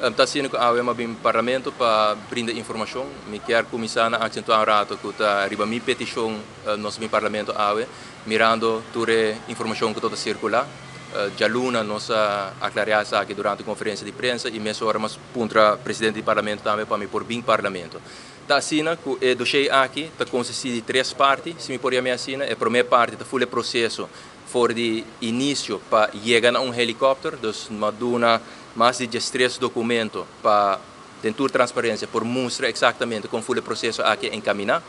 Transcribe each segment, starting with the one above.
Ta asina ku awe m'a bin Parlamento pa brinda informashon. Mi kier kuminsá na aksentuá un rato ku ta riba mi petishon nos bin Parlamento awe, mirando tur e informashon ku ta sirkulá. Djaluna nos a aklariá esaki durante konferensia di prensa i mesora m'a puntra presidente di Parlamento tambe pa mi por bin Parlamento. Ta asina ku e doshé aki ta konsistí di tres parti, si mi por yam'é asina. E promé parti ta ful e proseso for di inisio pa yega na un helikòpter, dus m'a duna mas di 13 dokumento pa den tur transparensia por mustra eksaktamente kon ful e proseso aki a enkaminá.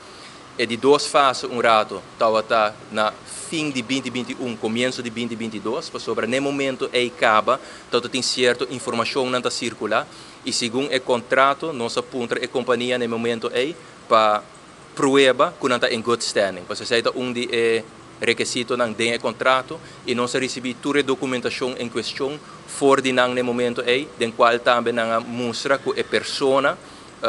E di dos fase un rato tabata na fin di 2021, komienso di 2022, pasobra na e momento ei kaba tabata tin sierto informashonnan ta sirkulá i segun e kontrato nos a puntra e kompania na e momento ei pa prueba ku nan ta in good standing, pasobra esei ta un di e rekesitonan den e kontrato i nos a risibí tur e dokumentashon en kuestion for di nan na e momento ei, den kual tambe nan a mustra ku e persona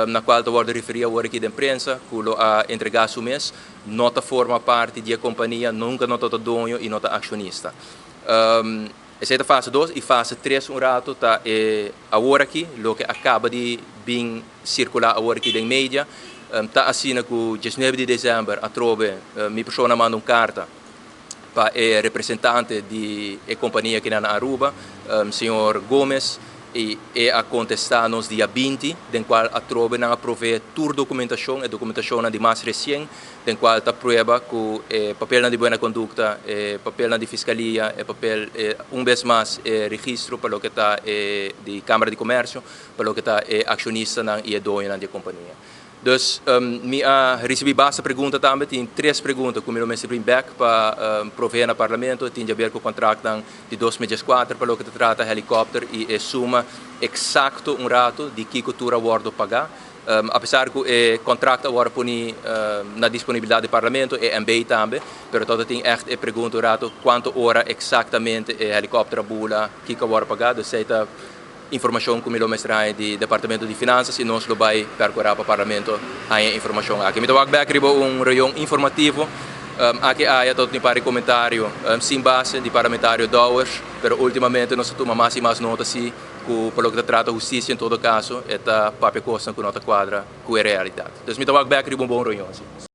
na kual ta wòrdu referí awor aki den prensa ku lo a entregá su mes no ta forma parti di e kompania, nunka no ta ta doño i no ta akshonista. Esei ta fase dos i fase tres un rato ta e awor aki loke a kaba di bin sirkulá awor aki den media. Ta asina ku 19 di desèmber atrobe mi persona a manda un karta pa e representante di e kompania kinan na Aruba, señor Gomez, i e a kontestá nos dia 20, den kual atrobe nan a proveé tur dokumentashon, e dokumentashonnan di mas resien, den kual ta prueba ku e papelnan di buena kondukta, e papelnan di fiskalia, e papel, un bes mas e registro pa loke ta e di Kamara di Komersio, pa loke ta e akshonistanan i e doñonan di e kompania. Dus mi a risibí basta pregunta tambe, tin tres pregunta ku mi lo mester bring bèk pa proveé na Parlamento, tin di aber ku kontraktnan di 2014 pa loke ta trata helikòpter i e suma eksakto un rato di kiko tur a wòrdu pagá. Apesar ku e kontrakt a wòrdu poni na disponibilidat di Parlamento, e MB tambe, pero tòg ta tin ègt e pregunta un rato kuantu ora eksaktamente e helikòpter a bula, kiko a wòrdu pagá, dus esei ta informashon ku mi lo mester haña di Departamento di Finansas i nos lo bai perkurá pa Parlamento haña e informashon aki. Mi ta wak bèk riba un reunion informativo aki aya ta tin par di komentario sin base di Parlamentario Dowers, pero ultimamente nos ta tuma mas i mas nota si ku pa loke ta trata hustisia en todo kaso e ta papia kosnan ku no ta kuadra ku e realidat. Dus mi ta wak bèk riba un bon reunion si.